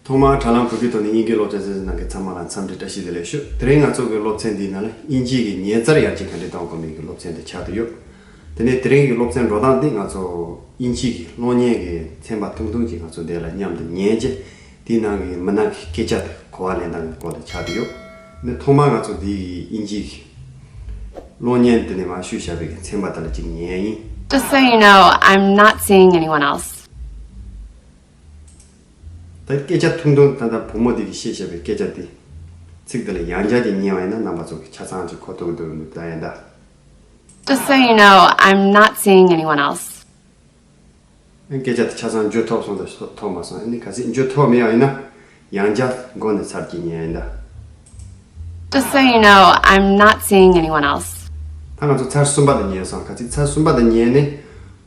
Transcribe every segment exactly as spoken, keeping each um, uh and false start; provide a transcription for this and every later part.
ཐོག་མར་དྲ་ལམ་བོད་སྐད་ཐོག་ནས་དབྱིན་སྐད་སློབ་ཚན་གཟིགས་གནང་མཁན་ཚང་མ་ལ་འཚམས་འདྲི་བཀྲ་ཤིས་བདེ་ལེགས་ཞུ། དེ་རིང་ང་ཚོ་གི་སློབ་ཚན་འདིའི་ནང་ལ་དབྱིན་ཇིའི་གི་ཉེ་རྩལ་ཡར་རྒྱས་ག་འདྲས་གཏོང་དགོས་མིན་གྱི་སློབ་ཚན་དེ་ཆགས་བསྡད་ཡོད། དེ་ནས་དེ་རིང་གི་སློབ་ཚན་འགྲོ་སྟངས་འདི་ང་ཚོ་དབྱིན་ཇིའི་གི་གློག་བརྙན་གྱི་ཚན་པ་ཐུང་ཐུང་ཅིག་ང་ཚོ་འདི་ལ་མཉམ་དུ་ཉན་རྗེས། དེའི་ནང་གི་མི་སྣ་གི་སྐད་ཆ་དེ་གོ་བ་ལེན་སྟངས་ཀྱི་སྐོར་དུ་ཆགས་བསྡད་ཡོད། ནི་ཐོག་མར་ང་ཚོ་འདིའི་དབྱིན་ཇིའི་གི་གློག་བརྙན་དེ་ནས་མར་ཞུས་བཞག་པའི་གི་ཚན་པ་དེ་ལ་ཅིག་ཉན་ཡིན། Just so you know, I'm not seeing anyone else. ད་སྐད་ཆ་ཐུང་ཐུང་ད་ལྟ་བུ་མོ་དེ་གིས་བཤད་བཞག་པའི་སྐད་ཆ་དེ། ཚིག་དེ་ལ་ཡང་བསྐྱར་གྱིས་ཉན་པ་ཡིན་ན་རྣམ་པ་ཚོ་གིས་ཆ་ཚང་ཅིག་གོ་ཐུབ་ཀྱི་འདུག་ད་ཡིན་ད། Just so you know, I'm not seeing anyone else. སྐད་ཆ་དེ་ཆ་ཚང་འཇུ་ཐུབ་སོང་དང་ཐུབ་མ་སོང་། ཨ་ནི་གལ་སྲིད་འཇུ་ཐུབ་མེད་པ་ཡིན་ན། ཡང་བསྐྱར་མགོ་ནས་ཚར་གཅིག་ཉན་ཡིན་ད། Just so you know, I'm not seeing anyone else. ད་ང་ཚོ་ཚར་གསུམ་པ་དེ་ཉན་སོང་། གལ་སྲིད་ཚར་གསུམ་པ་དེ་ཉན་ནས་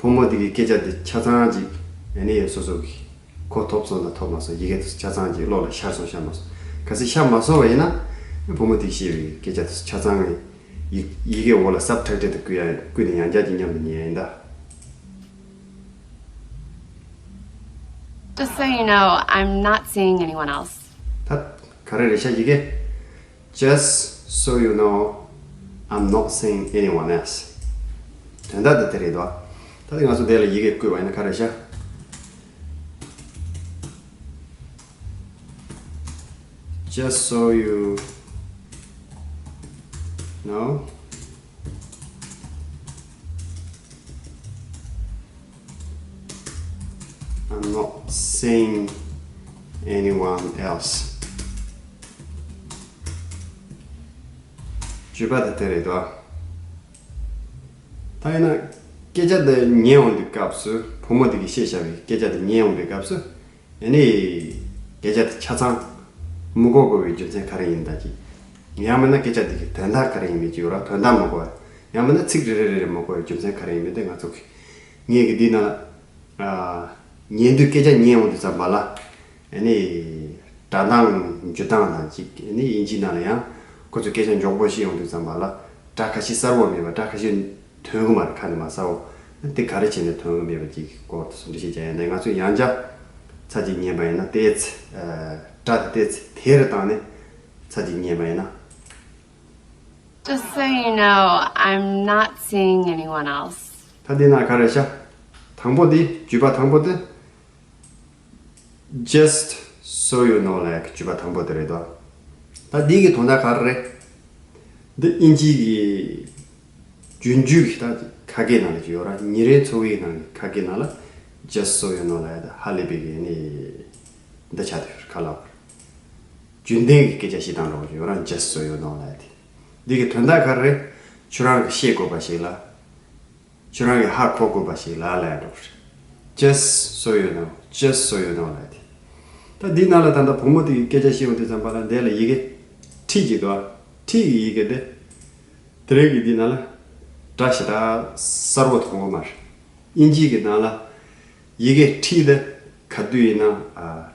བུ་མོ་དེ་གི་སྐད་ཆ་དེ་ཆ་ཚང་ཅིག་ཨ་ནི་སོ་སོ་གི་གོ་ཐུབ་སོང་དང་ཐུབ་མ་སོང་། ཡི་གེ་དེ་ཆ་ཚང་ཅིག་བློ་ལ་ཤར་སོང་ཤར་མ་སོང་། གལ་སྲིད་ཤར་མ་སོང་བ་ཡིན་ན། བུ་མོ་དེས་བཤད་པའི་སྐད་ཆ་དེ་ཆ་ཚང་ཡི་ཡི་གེ་འོག་ལ་སབ་ཊའི་ཊལ་དེ་བཀོད་ཡ་བཀོད་ནས་ཡང་བསྐྱར་གྱིས་མཉམ་དུ་ཉན་ཡིན་ད། Just so you know, I'm not seeing anyone else. ད་ག་རེ་རེད་ཤག་ཡི་གེ། Just so you know, I'm not seeing anyone else. དོན་དག་དེ་དེ་རེད་དོ། ད་དེ་ང་ཚོ་དེ་ལ་ཡི་གེ་བཀོད་པ་ཡིན་ན་ག་རེ་ཤག། Just so you know, I'm not seeing anyone else. བརྗོད་པ་དེ་དེ་རེད་དོ། ད་ཡིན་ན། སྐད་ཆ་འདི་ཉན་འོང་དུས་སྐབས་སུ་བུ་མོ་དེ་གིས་བཤད་བཞག་པའི་སྐད་ཆ་དེ་ཉན་འོང་པའི་སྐབས་སུ། ཨ་ནི། སྐད་ཆ་དེ་ཆ་ཚང་མི་གོ་དགོས་པའི་རྒྱུ་མཚན་ག་རེ་ཡིན་ད་ཅི། ཡང་མིན་ན་སྐད་ཆ་དེ་གི་དོན་དག་ག་རེ་ཡིན་མིན་ཅི་ཡོད་ར་དོན་དག་མི་གོ་བ། ཡང་མིན་ན་ཚིག་རེ་རེ་རེ་རེ་མི་གོ་བའི་རྒྱུ་མཚན་ག་རེ་ཡིན་མིན་དེ་ང་ཚོ་གི་ངས་གི་འདི་ན། ཉན་དུས་སྐད་ཆ་ཉན་འོང་དུས་ཙམ་པ་ལ། ཨ་ནི། སྒྲ་གདངས་འཇུ་སྟངས་དང་གཅིག་ཨ་ནི་དབྱིན་ཇིའི་ནང་ལ་ཡང་། ཁོ་ཚོས་སྐད་ཆ་མགྱོགས་པོ་བཤད་ཡོང་དུས་ཙམ་པ་ལ། སྒྲ་ཁ་ཤས་གསལ་པོ་མེད་པ་སྒྲ་ཁ་ཤས་ཐོན་གི་མ་རེད་ཁ་ནས་མ་གསལ་པོ། དེ་ག་རེ་བྱས་ནས་ཐོན་གི་མེད་པ་ཅིག་གི་སྐོར་དུ་འགྲེལ་བཤད་བྱས་ཡིན་ད་ང་ཚོས་ཡང་བསྐྱར་ཚར་གཅིག་ཉན་པ་ཡིན་ན་ཏོག་ཙམ། སྒྲ་དེ་ཏོག་ཙམ་དལ་རུ་བཏང་ནས་ཚར་གཅིག་ཉན་པ་ཡིན་ན། Just so you know, I'm not seeing anyone else. ད་འདི་ན་ག་རེ་ཤག་དང་པོ་འདི་བརྗོད་པ་དང་པོ་འདི། Just so you know ལབ་ཡག་གི་བརྗོད་པ་དང་པོ་དེ་རེད་དོ། ད་འདི་གི་དོན་དག་ག་རེ་རེད། འདི་དབྱིན་ཇིའི་གི་རྒྱུན་སྤྱོད་ཀྱི་ད་ཁ་སྐད་ནང་ལ་ཅིག་ཡོད་ར། ཉིན་རེའི་འཚོ་བའི་ནང་གི་ཁ་སྐད་ནང་ལ་Just so you know ལབ་ཡག་ད་ཧ་ལས་པའི་གི་ནི་འདི་ཆགས་ཏེ་ཡོད་ར། ཁ་ལག་པར་རྒྱུན་ལྡན་གྱི་སྐད་ཆ་བཤད་སྟངས་འདྲ་བོ་ཅིག་ཡོད་ར། Just so you know ལབ་ཡག་དེ། འདི་གི་དོན་དག་ག་རེ་རེད། ཁྱོད་རང་གི་ཤེས་དགོས་པ་ཞིག་ལ། ཁྱོད་རང་གིས་ཧ་གོ་དགོས་པ་ཞིག་ལ་ལབ་ཡག་འགྲོ་གི་རེད། Just so you know, just so you know ལབ་དེ། ད་འདིའི་ནང་ལ་ད་ལྟ་བུ་མོ་དེ་གིས་སྐད་ཆ་བཤད་ཡོང་དུས་ཙམ་པ་ལ་འདི་ལ་ཡི་གེ་ཊི་ཅིག་འདུག་ཨ། ཊི་གི་ཡི་གེ་དེ། དེ་རིང་གི་འདི་ནང་ལ་སྒྲ་ཞེ་དྲག་གསལ་པོ་མཐོང་གི་མ་རེད། དབྱིན་ཇིའི་གི་ནང་ལ། ཡི་གེ་ཊི་དེ་ག་དུས་ཡིན་ན་ཨ།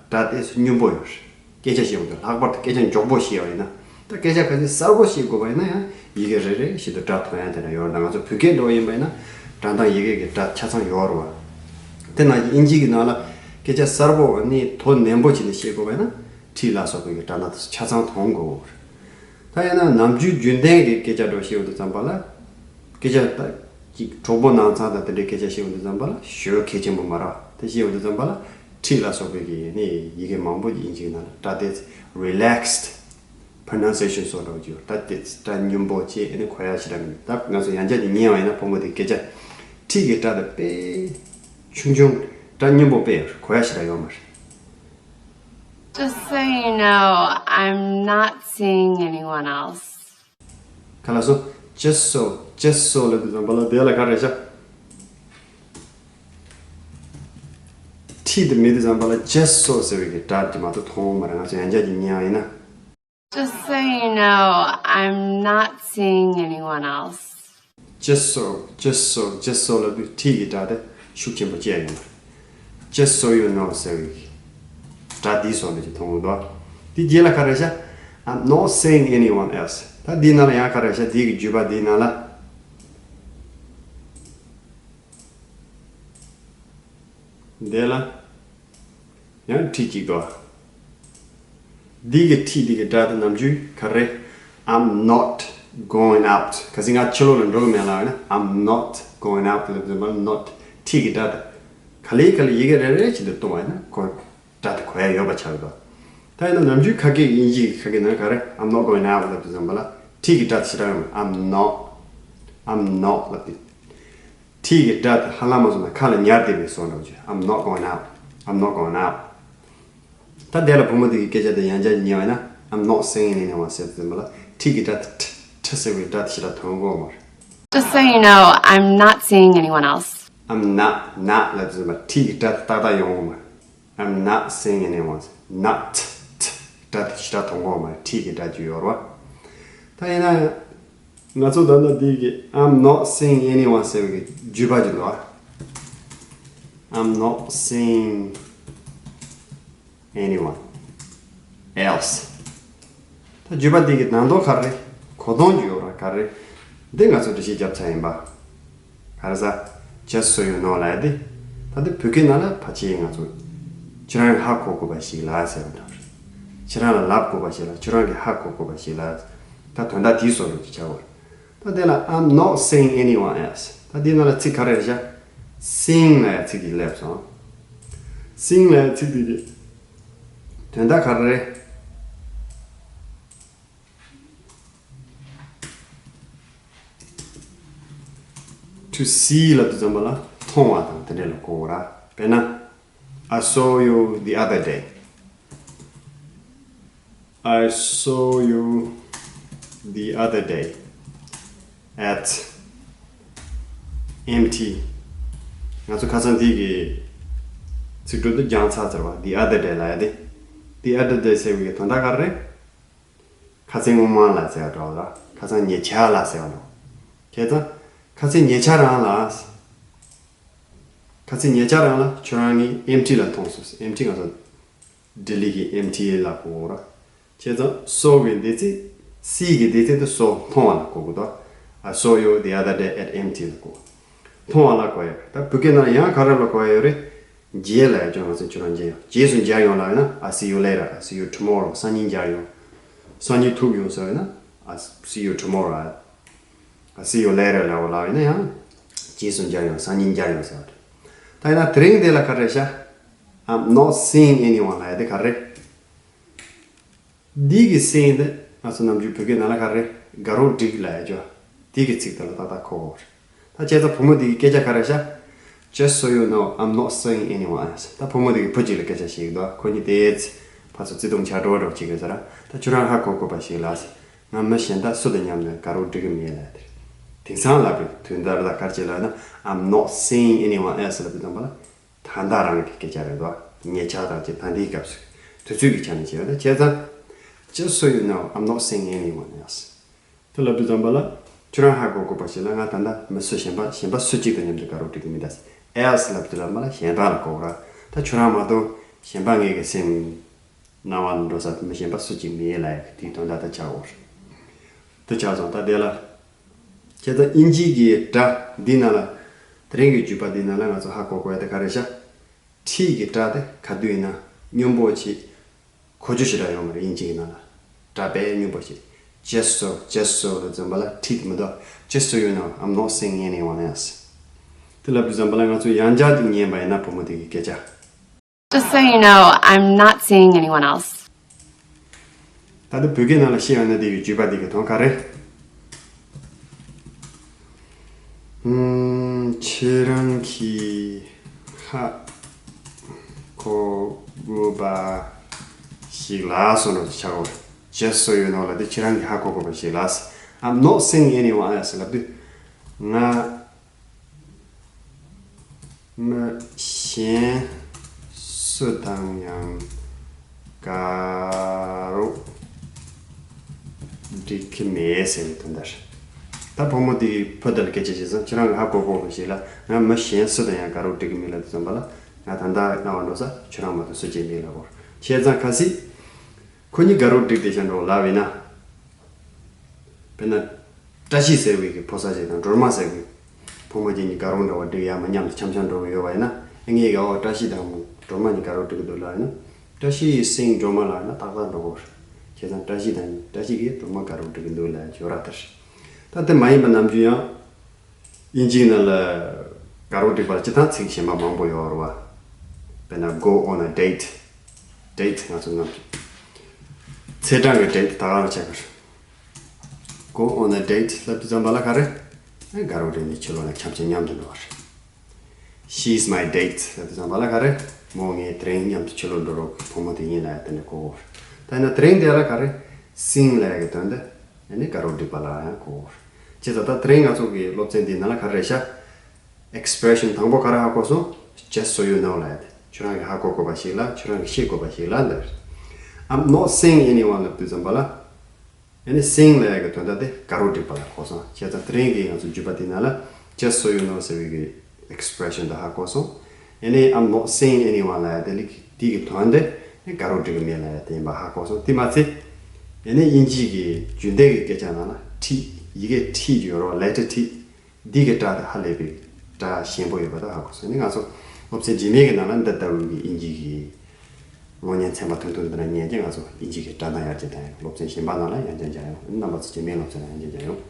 སྒྲ་ཏོག་ཙམ་སྙོམས་པོ་ཡོད་རེད། སྐད་ཆ་བཤད་ཡོང་དུས་ལྷག་པར་དུ་སྐད་ཆ་མགྱོགས་པོ་བཤད་པ་ཡིན་ན། ད་སྐད་ཆ་ག་ཚོད་གསལ་པོ་བཤད་དགོས་པ་ཡིན་ན་ཡང་ཡི་གེ་རེ་རེ་བཞིན་དུ་སྒྲ་མཐོང་ཡ་དེ་འདྲ་ཡོད་རེད། ད་ང་ཚོ་བོད་སྐད་འདྲ་བོ་ཡིན་པ་ཡིན་ན་སྒྲ་གདངས་ཡི་གེ་གི་སྒྲ་ཆ་ཚང་ཡོད་རེད་བ། དེ་ནང་བཞིན་དབྱིན་ཇི་གི་ནང་ལ་སྐད་ཆ་གསལ་པོ་ནི་དོ་ནན་པོ་བྱས་ནས་བཤད་དགོས་པ་ཡིན་ན་ཊི་ལ་སོགས་པའི་གི་སྒྲ་གདངས་དེ་ཚོ་ཆ་ཚང་མཐོང་དགོས་རེད། ད་ཡིན་ན་ནམ་རྒྱུན་རྒྱུན་ལྡན་གྱི་སྐད་ཆ་འདྲ་བོ་བཤད་ཡོང་དུས་ཙམ་པ་ལ། སྐད་ཆ་ད་ཅིག་གྲོགས་པོ་ནང་ཚང་དང་དེ་འདྲའི་སྐད་ཆ་བཤད་ཡོང་དུས་ཙམ་པ་ལ་ཞེ་པོ་གལ་ཆེན་པོ་མ་རེད། དེ་བཤད་ཡོང་དུས་ཙམ་པ་ལ་ཊི་ལ་སོགས་པའི་གི་ནི་ཡི་གེ་མང་པོ་ཡིན་གཅིག་ན་ད་དེ་relaxed pronunciation སོགས་འདྲ་བོ་ཅིག་ཡོད། ད་དེ་སྒྲ་སྙོམས་པོ་བྱས་ཨ་ནི་གོ་ཡ་ཞེ་དྲག་མི་འདུག་ད་ང་ཚོ་ཡང་བསྐྱར་གྱིས་ཉན་པ་ཡིན་ན་བུ་མོ་དེ་སྐད་ཆ་ཊི་གི་སྒྲ་དེ་དཔེ་ཆུང་ཆུང་སྒྲ་སྙོམས་པོ་དཔེ་ཡོད་རེད། གོ་ཡ་ཞེ་དྲག་ཡོད་མ་རེད། Just so you know, I'm not seeing anyone else. ག་ལ་སོ། Just so, just so ལབ་དུས་ཙམ་པ་ལ་དེ་ལ་ག་རེ་བྱ། ཊི་དེ་མེད་དུས་ཙམ་པ་ལ་just so ཟེར་བའི་གི་སྒྲ་དེ་མ་གཏོགས་མཐོང་མ་རེད། ང་ཚོ་ཡང་བསྐྱར་གྱིས་ཉན་པ་ཡིན་ན། Just so you know, I'm not seeing anyone else. Just so, just so, just so ལབ་དུས་ཊི་གི་སྒྲ་དེ་ཤུགས་ཆེན་པོ་སྐྱེ་ཡོང་བ། Just so you know ཟེར་བའི་སྒྲ་འདིའི་སོགས་ལ་ཅིག་མཐོང་གི་འདུག་དེ་རྗེས་ལ་ག་རེ་བྱ། I'm not seeing anyone else. ད་འདིའི་ནང་ལ་ཡང་ག་རེ་བྱ། འདི་གི་བརྗོད་པ་འདིའི་ནང་ལ། འདི་ལ་ཡང་ཊི་གཅིག་འདུག་འདི་གི་ཁྲིད་འདི་གི་སྒྲ་དེ་ནམ་རྒྱུན་ག་རེ། I'm not going out. གལ་སྲིད་ང་ཕྱི་ལོགས་ལ་འགྲོ་གི་མེད་ལབ་ན། I'm not going out ལབ་དུས་ཙམ་པ་ལ་not ཁྲིད་ཀྱི་སྒྲ་དེ། ག་ལེ་ག་ལེ་ཡི་གེ་རེ་རེ་བཞིན་དུ་གཏོང་བ་ཡིན་ན་ཁོ་སྒྲ་དེ་གོ་ཡ་ཡོད་པ་ཆགས་ཀྱི་འདུག་ད་ཡིན་ན་ནམ་རྒྱུན་ཁ་སྐད་དབྱིན་ཇིའི་ཁ་སྐད་ནང་ག་རེ། I'm not going out ལབ་དུས་ཙམ་པ་ལ་ཁྲིད་ཀྱི་སྒྲ་དེ་ཞེ་དྲག་ཡོད་མ། I'm not. I'm not ལབ་དུས། ཁྲིད་ཀྱི་སྒྲ་དེ་ཧ་ལམ་མ་སོང་ན་ཁ་ལ་ཉར་བསྡད་པའི་བཟོ་འདྲ་བྱས། I'm not going out. I'm not going out. ད་དེ་ལ་བུ་མོ་དེ་གི་སྐད་ཆ་དེ་ཡང་བསྐྱར་ཉན་པ་ཡིན་ན། I'm not seeing anyone ཟེར་དུས་ཙམ་པ་ལ་ཁྲིད་ཀྱི་སྒྲ་དེ་ཁྲི་ཁྲི་ཟེར་བའི་སྒྲ་དེ་ཞེ་དྲག་ཐོན་གྱི་ཡོད་མ་རེད། Just so you know, I'm not seeing anyone else. I'm not, not ལབ་དུས་ཙམ་པ་ཁྲིད་ཀྱི་སྒྲ་དེ་ཏག་ཏག་ཡོང་གི་ཡོད་མ་རེད། I'm not seeing anyone. Not, ཐི་སྒྲ་དེ་ཞེ་དྲག་ཐོན་གྱི་ཡོད་མ་རེད། ཁྲིད་ཀྱི་སྒྲ་ཅིག་ཡོད་རེད་བ། ད་ཡིན་ན་ཡང་། ང་ཚོ་ད་ལྟ་འདི་གི་I'm not seeing anyone ཟེར་བའི་བརྗོད་པ་ཅིག་འདུག་ཨ། I'm not seeing anyone else. ད་བརྗོད་པ་འདི་གི་ནང་དོན་ག་རེ། གོ་དོན་ཅིག་ཡོད་རེད་ག་རེ། འདི་ང་ཚོ་འགྲེལ་བཤད་བརྒྱབ་ཚར་ཡིན་པ། ག་རེ་ཟ། Just so you know ལབ་ཡ་དེ། ད་འདི་བོད་སྐད་ནང་ལ་ཕལ་ཆེར་ང་ཚོ་ཁྱེད་རང་གིས་ཧ་གོ་དགོས་པ་ཞིག་ལ་ཟེར་བ་འདྲ་བ་རེད། ཁྱེད་རང་ལ་ལབ་དགོས་པ་ཞིག་ལ། ཁྱེད་རང་གིས་ཧ་གོ་དགོས་པ་ཞིག་ལ། ད་དོན་དག་དེའི་བཟོ་འདྲ་ཅིག་ཆགས་པ་རེད། ད་དེ་ལ་I'm not seeing anyone else. ད་འདི་ནང་ལ་ཚིག་ག་རེ་རེད་ཤག seeing ལབ་ཡ་ཚིག་དེ་སླེབས་སོང་། Seeing ལབ་ཡ་ཚིག་དེ་གི་དོན་དག་ག་རེ་རེད། To see ལབ་དུས་ཙམ་པ་ལ་མཐོང་བ་དང་དེ་འདྲ་ལ་གོ་དགོས་ར། དཔེར་ན། I saw you the other day. I saw you the other day at M T. ང་ཚོ་ཁ་སང་དེ་གི་ཚིག་འབྲུ་དེ་སྦྱངས་ཚར་ཚར་བ། The other day ལབ་ཡ་དེ། The other day ཟེར་བའི་དོན་དག་ག་རེ་རེད། ཁ་སང་སྔོན་མ་ལ་ཟེར་བ་འདྲ་བ་ལ། ཁ་སང་ཉེ་ཆར་ལ་ཟེར་བ་འདྲ་བ། བྱས་ཙང་ཁ་སང་ཉེ་ཆར་རང་ལ། ཁ་སང་ཉེ་ཆར་རང་ལ་ཁྱོད་རང་གིས་ཨེམ་ཐི་ལ་མཐོང་སོང་། ཨེམ་ཐི་ང་ཚོ་ལྡི་ལི་གི་ཨེམ་ཐི་ལ་གོ་གོ་ར། བྱས་ཙང་སོ་གི་འདས་ཚིག་སི་གི་འདས་ཚིག་དེ་སོ་མཐོང་བ་ལ་གོ་གོ་དོ། I saw you the other day at M T ལ་གོ། མཐོང་བ་ལ་གོ་ཡ། ད་བོད་སྐད་ནང་ཡང་ག་རེ་ལ་གོ་ཡ་ཡོད་རེད། མཇལ་ལ་ཡ་ཅོ་ང་ཚོ་ཁྱོད་རང་མཇལ་ཡོང་། རྗེས་སུ་མཇལ་ཡོང་ལ་ཡོད་ན། I see you later. I see you tomorrow. སང་ཉིན་མཇལ་ཡོང་། སང་ཉིན་ཐུག་ཡོང་ཟེར་ཡོད་ན། I see you tomorrow. I see you later ལ་འོ་ལ་ཡིན་ན་ཡང་། རྗེས་སུ་མཇལ་ཡོང་། སང་ཉིན་མཇལ་ཡོང་ཟེར་བ་རེད། ད་ཡིན་ན་དེ་རིང་དེ་ལ་ག་རེ་ཤག I'm not seeing anyone ལ་ཡ་དེ་ག་རེ། འདི་གི་seeing དེ་ང་ཚོ་ནམ་རྒྱུན་བོད་སྐད་ནང་ལ་ག་རེ། དགའ་རོགས་བསྒྲིགས་ལ་ཡ་ཅོ། དེ་གི་ཚིག་དེ་ལ་ཏག་ཏག་གོ་གོ་རེད། ད་བྱས་ཙང་བུ་མོ་དེ་གི་སྐད་ཆ་ག་རེ་ཤག Just so you know, I'm not seeing anyone else. ད་བུ་མོ་དེ་གི་བུ་གཅིག་ལ་སྐད་ཆ་བཤད་ཀྱི་འདུག་ཁོ་གཉིས་དེ་ཕར་ཚུར་བརྩེ་དུང་བྱ་སྤྲོ་འདྲ་བོ་བྱེད་ཀྱི་ཟེར་ར། ད་ཁྱོད་རང་ཧ་གོ་དགོས་པ་ཞིག་ལ་ཟེར། ང་མི་གཞན་དག་སུ་དང་མཉམ་ནས་དགའ་རོགས་སྒྲིག་གི་མེད་ལབ་དེ། དེང་སང་ལབ་པའི་དོན་དག་ད་ག་རེ་བྱེད་ལབ་ན། I'm not seeing anyone else ལབ་པའི་དོན་པ་ལ། ད་ལྟ་རང་གི་སྐད་ཆ་རེད་དོ། ཉེ་ཆར་དང་བཅས་ད་ལྟའི་སྐབས་སུ་དུས་ཚོད་ཀྱི་ཆ་ནས་བྱས་པ་ན། བྱས་ཙང་། Just so you know, I'm not seeing anyone else. དེ་ལབ་དུས་ཙམ་པ་ལ། ཁྱོད་རང་ཧ་གོ་དགོས་པ་ཞིག་ལ། ང་ད་ལྟ་མི་སུ་གཞན་པ་གཞན་པ་སུ་གཅིག་དང་མཉམ་དུ་དགའ་རོགས་སྒྲིག་གི་མི་འདུག else ལབ་དུས་ཙམ་པ་ལ་གཞན་པ་ལ་གོ་ར། ད་ཁྱོད་རང་མ་གཏོགས་གཞན་པ་ངེད་ཀྱི་སེམས་སྣང་བ་འགྲོ་ས་མི་གཞན་པ་སུ་གཅིག་མེད་ལབ་ཡ་དེའི་དོན་དག་ད་ཆགས་འོར། དེ་ཆགས་སོང་། ད་དེ་ལ། བྱས་ཙང་དབྱིན་ཇིའི་གི་སྒྲ་འདི་ནང་ལ། དེ་རིང་གི་བརྗོད་པ་འདི་ནང་ལ་ང་ཚོ་ཧ་གོ་དགོས་ཡ་དེ་ག་རེ་ཤག་ཁྲིད་ཀྱི་སྒྲ་དེ་ག་དུས་ཡིན་ན་སྙོམས་པོ་ཆེ། གོ་རྒྱུ་ཞེ་དྲག་ཡོད་མ་རེད། དབྱིན་ཇི་གི་ནང་ལ་སྒྲ་དཔེ་སྙོམས་པོ་ཆེ། Just so, just so ལ་འཛོམས་པ་ལ་ཁྲིད་དེ་མི་འདུག Just so you know, I'm not seeing anyone else. དེ་ལབ་དུས་ཙམ་པ་ལ་ང་ཚོ་ཡང་བསྐྱར་དེ་ཉན་པ་ཡིན་ན་བུ་མོ་དེ་གི་སྐད་ཆ། Just so you know, I'm not seeing anyone else. ད་ལྟ་བོད་སྐད་ནང་ལ་བཤད་ཡོང་ན་དེ་གི་བརྗོད་པ་དེ་གི་དོན་ག་རེ། ཨུམ། ཁྱེད་རང་གིས་ཧ་གོ་དགོས་པ་ཞིག་ལ་སོང་ནོ་ཆག་གོ། Just so you know ལ་དེ་ཁྱེད་རང་གིས་ཧ་གོ་དགོས་པ་ཞིག་ལ། I'm not seeing anyone else ལབ་དུས། ང་མི་གཞན་སུ་དང་ཡང་དགའ་རོགས་སྒྲིག་གི་མེད་ཟེར་བའི་དོན་དག་རེད། ད་བུ་མོ་དེས་བུ་དེ་ལ་སྐད་ཆ་བཤད་ཙང་། ཁྱེད་རང་གིས་ཧ་གོ་གོ་བ་ཞིག་ལ། ང་མི་གཞན་སུ་དང་ཡང་དགའ་རོགས་སྒྲིག་གི་མེད་ལབ་དུས་ཙམ་པ་ལ། ང་ད་ལྟ་སྣང་བ་འགྲོ་ས་ཁྱོད་རང་མ་གཏོགས་སུ་གཅིག་མེད་ལབ་གོ། བྱས་ཙང་ཁ་སང་ཁོ་གཉིས་དགའ་རོགས་སྒྲིག་དེ་བཞིན་འགྲོ་ལབ་ཡིན་ན། དཔེར་ན། བཀྲ་ཤིས་ཟེར་བའི་གི་ཕོ་གསར་ཞིག་དང་སྒྲོལ་མ་ཟེར་བའི་བུ་མོ་གཅིག་གཉིས་དགའ་རོགས་འདྲ་བ་སྒྲིག་ཡ་མ་མཉམ་དུ་འཆམ་འཆམ་འགྲོ་གི་ཡོད་པ་ཡིན་ན། ཨེ་ངས་ག་འོ་བཀྲ་ཤིས་དང་སྒྲོལ་མ་གཉིས་དགའ་རོགས་སྒྲིག་གི་འདུག་ལབ་ཡིན་ན། བཀྲ་ཤིས་སིང་སྒྲོལ་མ་ལབ་ན་ཏག་ཏག་འགྲོ་གི་རེད། བྱས་ཙང་བཀྲ་ཤིས་དང་བཀྲ་ཤིས་ཀྱིས་སྒྲོལ་མ་དགའ་རབ་སྒྲིག་གི་འདུག་ལབ་ཡ་ཅིག་ཡོད་ར་དེ་རེད། ད་དེ་མ་ཡིན་པ་ནམ་རྒྱུན་ཡང་དབྱིན་ཇིའི་ནང་ལ་དགའ་རབ་སྒྲིག་པ་ལ་སྤྱིར་བཏང་ཚིག་གཞན་པ་མང་པོ་ཡོད་རེད་བ། དཔེར་ན་go on a date། date ང་ཚོ་ནང་ཚེས་གྲངས་ཀྱི་date ད་ག་རང་ཆགས་ཀྱི་རེད། Go on a date ལབ་དུས་ཙམ་པ་ལ་ག་རེ། ཨེ་དགའ་རབ་སྒྲིག་ནས་ཕྱི་ལོགས་ལ་འཁྱམ་ཆ་མཉམ་དུ་འགྲོ་བ་རེད། She's my date ལབ་དུས་ཙམ་པ་ལ་ག་རེ། མོ་ངའི་དེ་རིང་མཉམ་དུ་ཕྱི་ལོགས་འགྲོ་རོགས་བུ་མོ་དེ་ཡིན་ལབ་ཡ་དེ་འདྲ་གོ་གོ་རེད། ད་ཡིན་ན་དེ་རིང་དེ་ལ་ག་རེ། སིང་ལབ་ཡ་གི་དོན་དེ། ཨ་ནི་དགའ་རབ་སྒྲིག་པ་ལ་ཡང་གོ་གོ་རེད། བྱས་ཙང་ད་དེ་རིང་ང་ཚོ་གི་སློབ་ཚན་འདིའི་ནང་ལ་ག་རེ་རེད་ཤག expression དང་པོ་ག་རེ་ཧ་གོ་སོང་། Just so you know ལབ་ཡ་དེ། ཁྱོད་རང་གིས་ཧ་གོ་དགོས་པ་ཞིག་ལ་ཁྱོད་རང་གིས་ཤེས་དགོས་པ་ཞིག་ལ་འདིར། I'm not seeing anyone ལབ་དུས་ཙམ་པ་ལ། ཨ་ནི་སིང་ལབ་ཡ་གི་དོན་དག་དེ་དགའ་རབ་སྒྲིག་པ་ལ་གོ་སོང་། བྱས་ཙང་དེ་རིང་གི་ང་ཚོ་བརྗོད་པ་དེ་ནང་ལ་just so you know ཟེར་བའི་གི་expression དེ་ཧ་གོ་སོང་། ཨ་ནི་I'm not seeing anyone ལབ་ཡ་དེ་ལིག་དེ་གི་དོན་དེ་ཨ་ནི་དགའ་རབ་སྒྲིག་གི་མེད་ལབ་ཡ་དེ་ཡིན་པ་ཧ་གོ་སོང་། དེ་མ་ཚད་ཨ་ནི་དབྱིན་ཇིའི་གི་རྒྱུན་ལྡན་གི་སྐད་ཆ་ནང་ལ་ཊི་ཡི་གེ་ཊི་ཡོད་རེད་བ། letter T འདི་གི་སྒྲ་དེ་ཧ་ལས་པའི་སྒྲ་ཞན་པོ་ཡོད་པ་དེ་ཧ་གོ་སོང་། ཨ་ནི་ང་ཚོ་སློབ་ཚན་རྗེས་མའི་གི་ནང་ལ་འདི་ལྟ་བུའི་གི་དབྱིན་ཇིའི་གི་གློག་བརྙན་ཚན་པ་ཐུང་ཐུང་འདི་འདྲ་ཉན་རྗེས་ང་ཚོ་དབྱིན་ཇི་གི་སྒྲ་གདངས་ཡར་རྒྱས་བཏང་ཡོང་། སློབ་ཚན་གཞན་པ་ནང་ལ་ཡང་བསྐྱར་མཇལ་ཡོང་། རྣམ་པ་ཚོ་རྗེས་མའི་སློབ་ཚན་ལ་ཡང་བསྐྱར་མཇལ་ཡོང་།